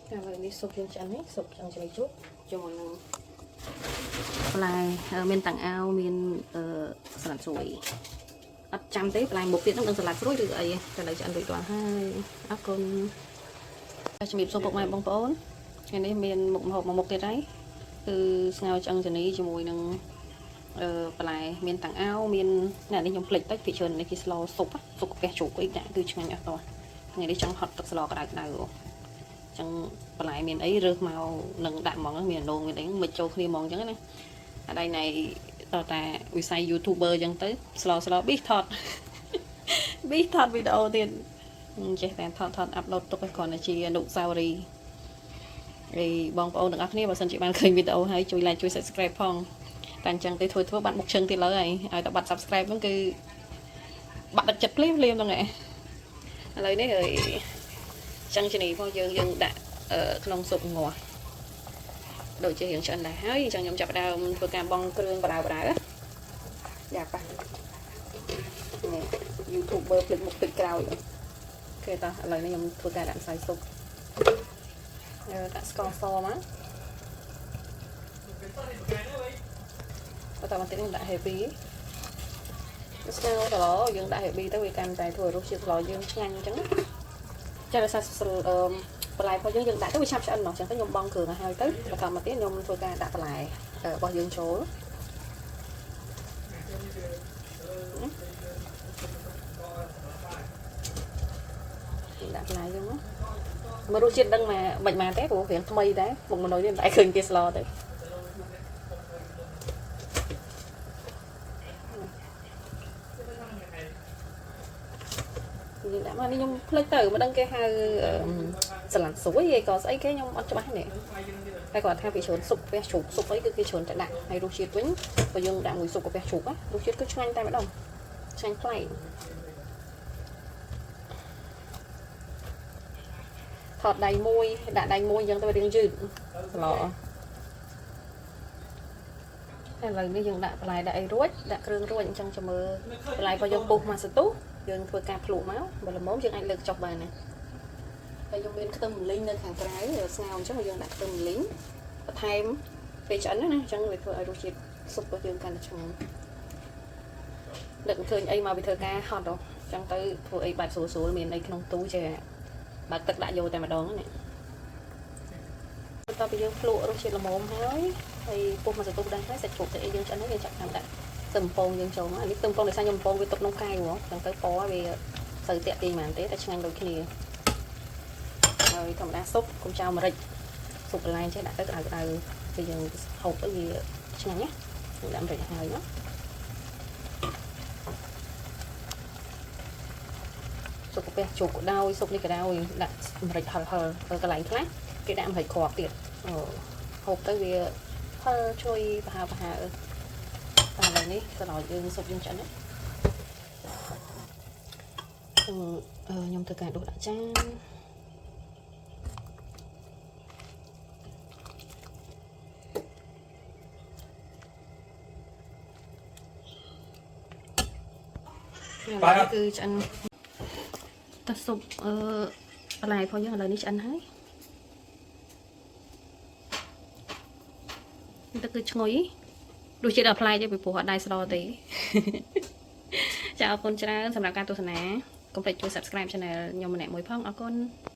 ឥឡូវនេះស៊ុបយើងឆ្អិននេះស៊ុបឆ្អឹងឆីជ្រូកជាមួយនឹងបន្លែមានតាំងអាវមានអឺសាឡាត់ស្រួយអត់ចាំទេបន្លែមុខទៀតហ្នឹងដឹងសាឡាត់ស្រួយឬអីតែឥឡូវឆ្អិនរួចរាល់ហើយអរគុណជំរាបសួរពុកម៉ែបងប្អូនថ្ងៃនេះមានមុខម្ហូបមួយមុខទៀតហើយគឺស្ងោរឆ្អឹងជំនីជាមួយនឹងអឺបន្លែមានតាំងអាវមានអ្នកនេះខ្ញុំភ្លេចតិចពីច្រើននេះគេស្លស៊ុបស៊ុបកាពះជ្រូកអីដាក់គឺឆ្ងាញ់អស់តោះថ្ងៃនេះចង់ហត់ទឹកស្លក្តៅក្តៅអូ ចឹងបន្លែមានអីរើសមកនឹងដាក់ហ្មងមានអនោងមានអីមិនចូលគ្នាហ្មងចឹងណាអាដៃណៃតតាវិស័យ YouTuber ចឹងទៅស្លស្លប៊ីសថត ប៊ីសថតវីដេអូទៀតចេះតែថតថត upload ទុកឲ្យគ្រាន់តែជាអនុស្សាវរីយ៍ហើយបងប្អូនទាំងអស់គ្នាបើសិនជាបានឃើញវីដេអូហើយជួយ like ជួយ subscribe ផងតែអញ្ចឹងទេធ្វើធ្វើបាត់មុខជើងទៀតលើហើយឲ្យតែបាត់ subscribe ហ្នឹងគឺបាត់ទឹកចិត្តភ្លាមភ្លាមហ្នឹងឯងឥឡូវនេះហើយ ចឹងជំនីរបស់យើងយើងដាក់ក្នុងស៊ុបងាស់ដូចជារៀងឆ្អិនដែរហើយអញ្ចឹងខ្ញុំចាប់ផ្ដើមធ្វើការបង់គ្រឿងបដៅបដៅយ៉ាប៉ះនេះ YouTuber ភ្លេចមុខភ្លេចក្រោយ OK តោះឥឡូវនេះខ្ញុំធ្វើការដាក់ម្សៅស៊ុបដាក់ស្ករសមកបន្តមកទៀតខ្ញុំដាក់ heavy ស្ងោរត្រឡយើងដាក់ heavy ទៅវាកាន់តែធ្វើឲ្យរសជាតិស្លយើងឆ្ងាញ់អញ្ចឹង ចារសារអឺបន្លែរបស់យើងយើងដាក់ទៅវាឆាប់ឆ្អិនមកអញ្ចឹងទៅខ្ញុំបង់គ្រឿងឲ្យហើយទៅបន្តមកទៀតខ្ញុំធ្វើការដាក់បន្លែរបស់យើងចូលដាក់បន្លែយើងមកមករសជាតិដឹងមកមិនមកទេព្រោះរៀងថ្មីដែរមុខមនុស្សនេះមិនដែលឃើញគេស្លទេយើងដាក់មកនេះខ្ញុំភ្លេចទៅមិនដឹងគេហៅសាឡាត់ស្រួយអីក៏ស្អីគេខ្ញុំអត់ច្បាស់នេះតែគាត់ថាពីច្រើនស៊ុបកាពះជ្រូកស៊ុបអីគឺគេច្រើនតែដាក់ហើយរសជាតិវិញបើយើងដាក់មួយស៊ុបកាពះជ្រូករសជាតិគឺឆ្ងាញ់តែម្ដងឆ្ងាញ់ប្លែកថតដៃមួយដាក់ដៃមួយអញ្ចឹងទៅរៀងយឺតស្លហើយឥឡូវនេះយើងដាក់បន្លែដាក់អីរួចដាក់គ្រឿងរួចអញ្ចឹងចាំមើលបន្លែរបស់យើងពុះមកសន្ទុះយើងធ្វើការភ្លក់មកបើល្មមយើងអាចលើកចុះបានណាហើយយើងមានខ្ទឹមលីងនៅខាងក្រៅស្ងោរអញ្ចឹងយើងដាក់ខ្ទឹមលីងបន្ថែមពេលឆ្អិនណាអញ្ចឹងវាធ្វើឲ្យរសជាតិស៊ុបរបស់យើងកាន់តែឆ្ងាញ់នឹកឃើញអីមកពីធ្វើការហត់ហ៎អញ្ចឹងទៅធ្វើអីបែបស្រួលស្រួលមានអីក្នុងទូចេះបើកទឹកដាក់យកតែម្ដងនេះបន្ទាប់ពីយើងភ្លក់រសជាតិល្មមហើយហើយពុះមកសន្ទុះដែរហើយសាច់ជ្រូកទៅអីយើងឆ្អិនហើយយើងចាប់តាមដាក់ខ្ទឹមពងយើងចូលមកអានេះខ្ទឹមពងដោយសារខ្ញុំពងវាទុកក្នុងកែវហ្មងអញ្ចឹងទៅពណ៌វាសូវតាក់ទាញហ្មងទេតែឆ្ងាញ់ដូចគ្នាហើយធម្មតាស៊ុបកុំចោលម្រេចស៊ុបបន្លែចេះដាក់ទៅក្តៅក្តៅពេលយើងហូបទៅវាឆ្ងាញ់ណាយើងដាក់ម្រេចហើយណាស៊ុបកាពះជ្រូកក៏ដោយស៊ុបនេះក៏ដោយដាក់ម្រេចហឹរហឹរកន្លែងខ្លះគេដាក់ម្រេចគ្រាប់ទៀតអូហូបទៅវាហឹរជួយប្រហើប្រហើតែឥឡូវនេះស្រោចយើងស៊ុបយើងឆ្អិនណាខ្ញុំធ្វើការដួសដាក់ចាន បាទគឺឆ្អិនតស៊ុបអឺបន្លែរបស់យើងឥឡូវនេះឆ្អិនហើយទៅគឺឈ្ងុយរសជាតិដល់ប្លែកទេពីព្រោះអត់ដែរស្លទេចាអរគុណច្រើនសម្រាប់ការទស្សនាកុំភ្លេចជួយ Subscribe Channel ខ្ញុំម្នាក់មួយផងអរគុណ។